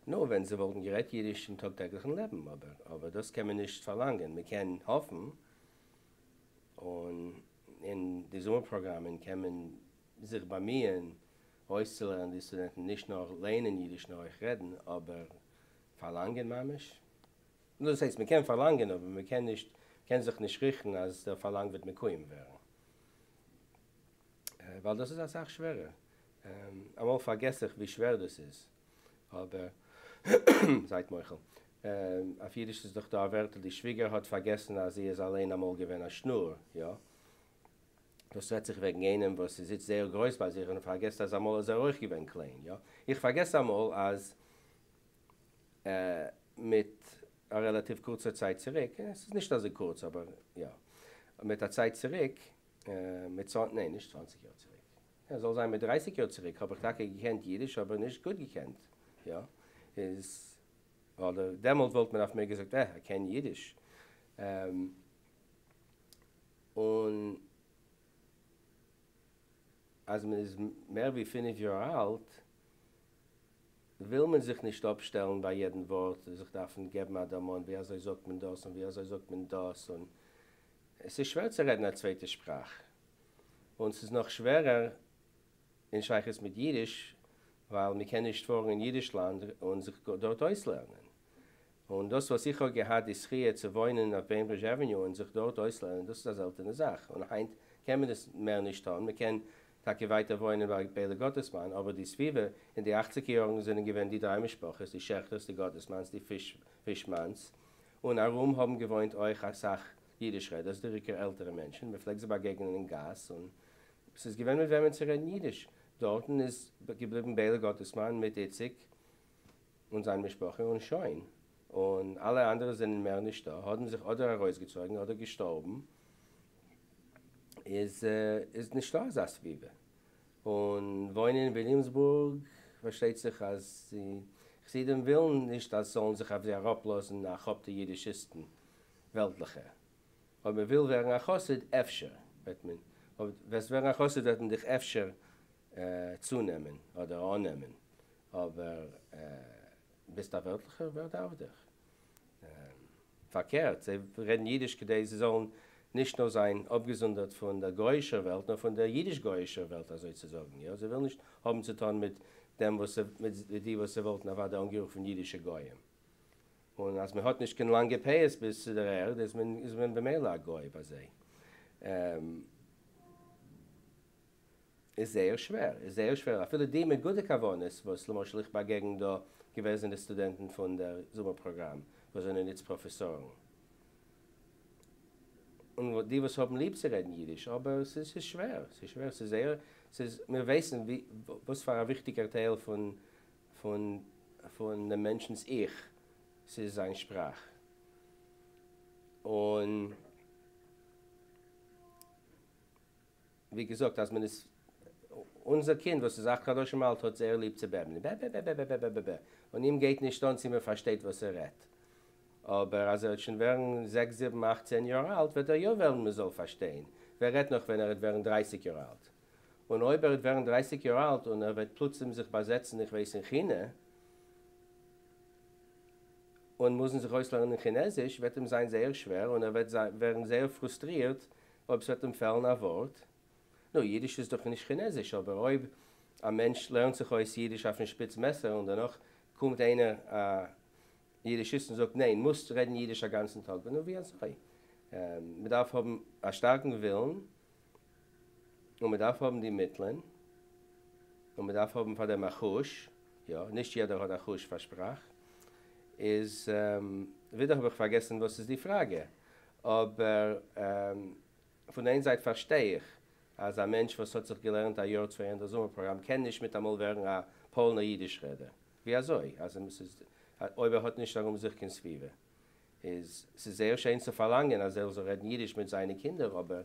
נו, ווען זיי וואלטן גערעדט אידיש אין טאג טעגליכן לעבן, אבער אבער דאס קען מען נישט פארלאנגען, מען קען האפן, און אין די זומער פראגראמען קען מען זיך באמיען אויסצולערנען די סטודענטן נישט נאר לייענען אידיש נאר אויך רעדן, אבער פארלאנגען ממש? נו, דאס הייסט מען קען פארלאנגען אבער מען קען נישט, קען זיך נישט ריכטן אז דער פארלאנג וועט מקוים ווערן. ווייל דאס איז אסאך שווערער. אמאל פארגעס איך ווי שווער דאס איז. אבער זייט מוחל. אויף אידיש איז דאך דא א ווערטל די שוויגער האט פארגעסן אז זי איז אליין אמאל געווען א שנור, יא? דאס רעדט זיך וועגן איינעם וואס איז איצט זייער גרויס ביי זיך און פארגעסט אז אמאל איז ער אויך געווען קליין, יא? איך פארגעס אמאל אז מיט א רעלאטיוו קורצער צייט צוריק, עס איז נישט אזוי קורץ אבער יא, מיט א צייט צוריק, מיט ניין נישט 20 יאר צוריק, יא זאל זיין מיט 30 יאר צוריק האב איך טאקע געקענט אידיש אבער נישט גוט געקענט, יא, איז אדער דעמאלט וואלט מען אויף מיר געזאגט אה ער קען אידיש, און אז מען איז מער ווי 5 יאר אלט וויל מען זיך נישט אפשטעלן ביי יעדן ווארט, זיך דארפן געבן א דערמאן ווי אזוי זאגט מען דאס און ווי אזוי זאגט מען דאס, און עס איז שווער צו רעדן א צווייטע שפראך, און ס'איז נאך שווערער אין שייכות מיט אידיש, ווייל מען קען נישט פארן אין אידישלאנד און זיך דארט אויסלערנען. און דאס וואס איך האב געהאט די זכיה צו וואוינען אויף בעינברידזש עוועניו און זיך דארט אויסלערנען, דאס איז א זעלטענע זאך, און היינט קען מען עס מער נישט טון, מען קען טאקע ווייטער וואוינען ביי ביילע גאטעסמאן, אבער די סביבה אין די אכציגער יארן זענען געווען די דריי משפחות, די שעכטערס, די גאטעסמאנס, די פישמאנס, און ארום האבן געוואוינט אויך אסאך אידיש רעדערס, דער עיקר עלטערע מענטשן, מען פלעגט זיי באגעגענען אין גאס, און ס'איז געווען מיט וועמען צו רעדן אידיש. דארטן איז געבליבן ביילע גאטעסמאן מיט איציק און זיין משפחה און שוין, און אלע אנדערע זענען מער נישטא, האבן זיך אדער ארויסגעצויגן אדער געשטארבן, איז איז נישטא אזא סביבה. און וואוינען אין וויליאמסבורג, פארשטייט זיך אז די חסידים ווילן נישט אז ס'זאלן זיך אויף זיי אראפלאזן א כאפטע אידישיסטן, וועלטליכע. אויב מען וויל ווערן א חסיד, אפשר וועט מען, אויב וועסט ווערן א חסיד וועט מען דיך אפשר צונעמען אדער אננעמען, אבער ביסט א וועלטליכער, ווער דארף דיך? פארקערט, זיי רעדן אידיש כדי זיי זאלן נישט נאר זיין אפגעזונדערט פון דער גויאישער וועלט, נאר פון דער אידיש-גויאישער וועלט אזוי צו זאגן, יא, זיי ווילן נישט האבן צו טון מיט דעם וואס מיט די וואס זיי וואלטן אוודאי אנגערופן אידישע גויים. און אז מען האט נישט קיין לאנגע פאות ביז צו דער ערד איז מען איז מען במילא א גוי ביי זיי. איז זייער שווער, איז זייער שווער, אפילו די מיט גוטע כוונות, וואס למשל איך באגעגן דא געוועזענע סטודענטן פון דער זומער פראגראם וואס זענען איצט פראפעסארן, און די וואס האבן ליב צו רעדן אידיש, אבער ס'איז שווער, ס'איז שווער, ס'איז זייער, ס'איז, מיר ווייסן ווי, וואס פאר א וויכטיגער טייל פון, פון, פון דעם מענטשנ'ס איך, ס'איז זיין שפראך. און ווי געזאגט אז מען איז, אונזער קינד וואס איז 8 חדשים אלט האט זייער ליב צו בעבלען, בע בע בע בע בע בע בע בע, און אים גייט נישט אן צי מען פארשטייט וואס ער רעדט. אבער אז ער וועט שוין ווערן 6, 7, 8, 10 יאר אלט וועט ער יא וועלן מען זאל פארשטיין. ווער רעדט נאך ווען ער וועט ווערן 30 יאר אלט. און אויב ער וועט ווערן 30 יאר אלט און ער וועט פלוצים זיך באזעצן, איך ווייס, אין כינע, און מוזן זיך אויסלערנען כינעזיש, וועט אים זיין זייער שווער און ער וועט ווערן זייער פרוסטרירט אויב ס'וועט אים פעלן א ווארט. נו, אידיש איז דאך נישט כינעזיש, אבער אויב א מענטש לערנט זיך אויס אידיש אויפן שפיץ מעסער און דערנאך קומט איינער א אידישיסט און זאגט ניין, מוזט רעדן אידיש א גאנצן טאג, נו ווי אזוי? מען דארף האבן א שטארקן ווילן און מען דארף האבן די מיטלען און מען דארף האבן פאר דעם א חוש, יא, נישט יעדער האט א חוש פאר שפראך, איז ווידער האב איך פארגעסן וואס איז די פראגע, אבער פון איין זייט פארשטיי איך אז א מענטש וואס האט זיך געלערנט א יאר צוויי אין דער זומער פראגראם קען נישט מיטאמאל ווערן א פולנער אידיש רעדער, ווי אזוי? אז עס איז אויב ער האט נישט ארום זיך קיין סביבה. איז ס'איז זייער שיין צו פארלאנגען אז ער זאל רעדן אידיש מיט זיינע קינדער, אבער.